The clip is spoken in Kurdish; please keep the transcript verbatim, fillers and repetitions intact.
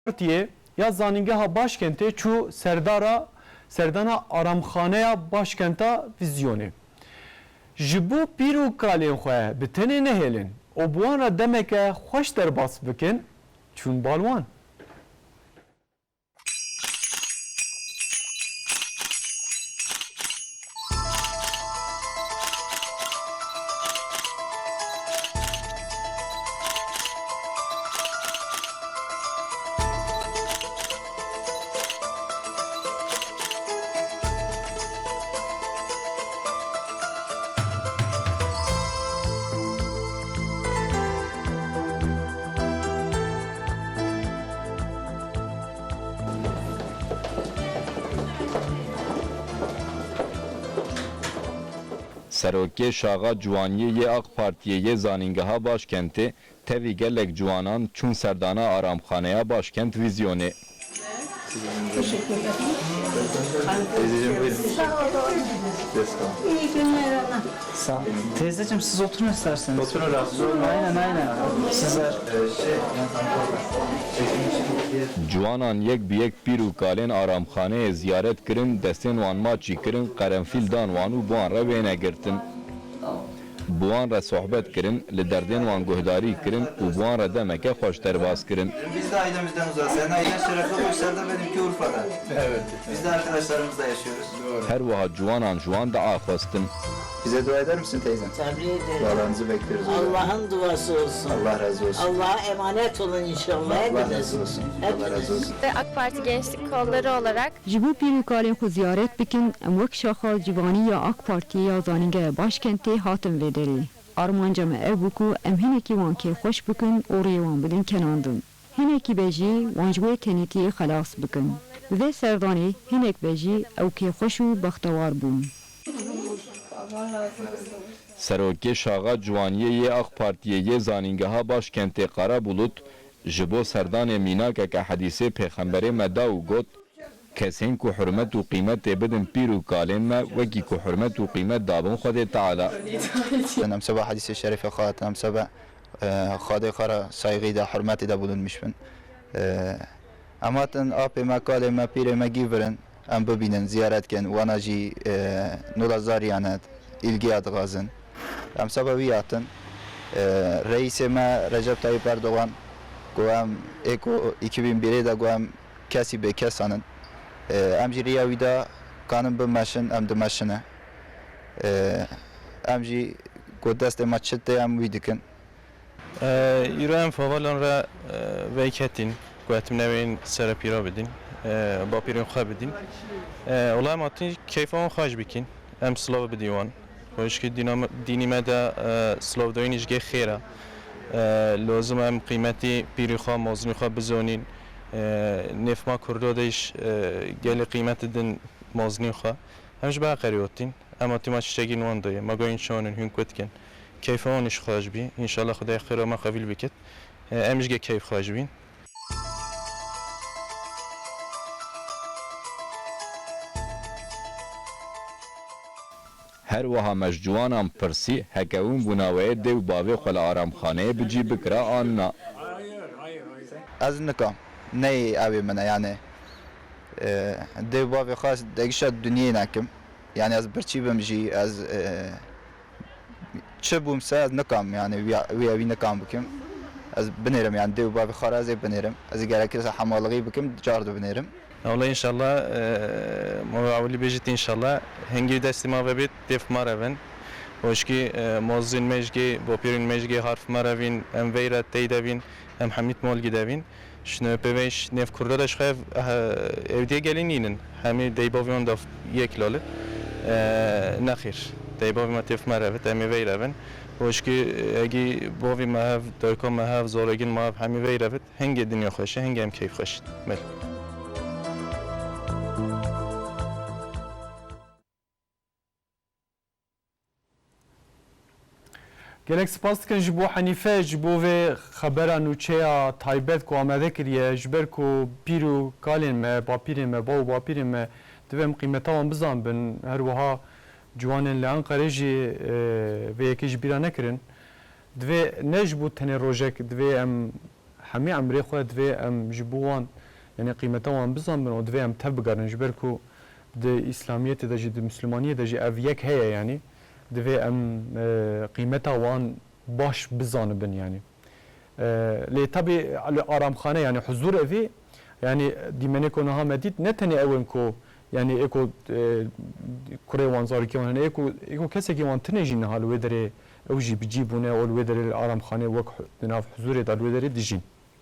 Partiyê ya Zanîngeha Başkentê çû serdara, serdana aramxaneya Başkenta Vîzyonê. Ji bo pîr û kalên xwe bi tenê nehêlin û bi wan re demeke xweş derbas bikin, çûn bal wan. Serokê Şaxa Ciwaniyê yê AK Partiyê yê Zanîngeha Başkentê tevî gelek ciwanan çûn serdana aramxaneya Başkent Vîzyonê. Teşekkür ederim. Teyzeciğim, buyurun. Sağ olun. Sağ olun. İyi günler ana. Sağ olun. Teyzeciğim, siz oturun isterseniz. Oturun, rahatsız olmayın. Aynen, aynen. Sizler. Ee, şey, Ciwanan yek bi yek pîr û kalên aramxaneyê ziyaret kirin, destên wan maçî kirin, qerenfîl dan wan û bi wan re wêne girtin. Bi wan re sohbet kirin, li derdên wan guhdarî kirin û bi wan re demeke xweş derbas kirin. Biz de ailemizden uzak. Senin ailen Şerefli Koçlar'da, benimki Urfa'da. Evet. Biz de arkadaşlarımızla yaşıyoruz. Her wiha ciwanan ji wan dua xwestin. Bize dua eder misin teyzem? Tabii ederim. Dualarınızı bekliyoruz. Allah'ın duası olsun. Allah razı olsun. Allah'a emanet olun inşallah. Allah razı olsun. Allah razı olsun. Ve AK Parti Gençlik Kolları olarak Ji bo pîr û kalên xwe ziyaret bikin, em wek şaxa ciwanî ya AK Partiyê ya Zanîngeha Başkentê hatin vê derê. Armanca me ev bû ku em hinekî wan kêfxweş bikin û rêyê wan bidin kenandin. Hinekî be jî wan ji wê tenêtiyê xelas bikin. Bi vê serdanê hinek be jî ew kêfxweş û bextewar bûn. Serokê Şaxa Ciwaniyê yê AK Partiyê yê Zanîngeha Başkentê Qarabulut ji bo serdanê mînakeke hedîsê Pêxemberê me da û got, Kesên ku hurmet û qîmetê bidin pîr û kalên me, wekî ku hurmet û qîmet dabin Xwedê Teala. Em seba hedîsê şerîfê xwe hatin, em seba, e, Xwedê xwe re saygî de, hurmetê de bulunmuş bin. E, em hatin apê me, kalê me, pîrê me gî virin, em bibînin, ziyaret kin, wana jî, e, nola zariyane, îlgiya dixwazin. Em seba wî hatin. E, reîsê me Recep Tayyip Erdogan got em ê ku iki bin birê de got em kesî bêkesan in. E, em jî riya wî da kanin bimeşin, em dimeşine. E, em jî ku destê me çi tê em wî dikin. E, îro em fevalan re, e, veyk hetin, ku hetin newên serepîra bidin, e, bapîrên xwe bidin. E, wela em hatin keyfa wan xweş bikin, em silav bidin wan. Xweşkî dîna me, dînî me de, e, silavdayînî ji gê xêr e. E, lozim e em qîmetî pîrî xwe, mazinî xwe bizonîn. E, nêf ma Kurdo de jî, e, gelê qîmet didin mazinî xwe. Em ji ber qerî otîn. Em hatî ma çiçegîn wan doye. Ma goyîn çanin hûn kut kin. Keyfa wan jî xweş bî. Înşallah Xwedayê xêra me qebîl bikit. E, em jî gê keyf xweş bîn. Her wiha me ji ciwanan pirsî, heke hûn bûna weyê dê û bavê xwe li aramxaneyê bi cî bikira an na? Ez nikam. Neyê ew ê min e, yani, e, dê û bavê xwe ez degişa dinyê nekim. Yani ez birçî bim jî, ez, e, çi bûm se ez nikam, yani wî, wî evî nikam bikim. Ez binêrim, yani dê û bavê xwe re ez ê binêrim. Ez ê gerekirse hemalixî bikim, car dibinêrim. Wele înşallah, e, ma ewilî bêjit înşallah. Hingî destê ma vebit, dêf ma revin. Hoşkî, e, mozin me jî, bopîrin me jî harf ma revin, em veyre teyde vin, em hemît molgî de vin. Şino pêvên ji nêv Kurda de ji xwe ev, eh, ewdiyê gelî nînin. Hemî deybavê wan de yek lal e. Eh, nexêr. Deybavê me têf me revit, em ê vey revin. Hoşkî egî bavê me hev, dayika me hev, zalegin me hev, hemî vey revit. Hingê dinya xweş e, hingê em keyf xweş in. Belê. Gelek spas dikin ji bo Henîfe, ji bo vê xebera nûçeya taybet ku amade kiriye, ji ber ku pîr û kalên me, bapîrên me, bav û bapîrên me, divê em qîmeta wan bizanbin. Her wiha ciwanên li Enqerê jî, e, vê yekê ji bîra nekirin. Divê ne ji bo tenê rojek, divê em hemî emrê xwe divê em ji bo wan, yanî qîmeta wan bizanbin û divê em tev bigerin, ji ber ku di Îslamiyetê de jî, di Mislimaniyê de jî ev yek heye, yanî divê em, e, qîmeta wan baş bizanibin, yanî. E, lê tabi li aramxane, yanî huzur evî, yanî dîmenê ku niha me dît, ne tenê ew in ku, yanî ê ku, e, kurê wan, zarokê wan hene, ê ku, ê ku kesekî wan tune jî niha li wê derê ew jî bi cî bûne û li wê derê li aramxanê wek hu-, di nav huzurê de li wê derê dijîn.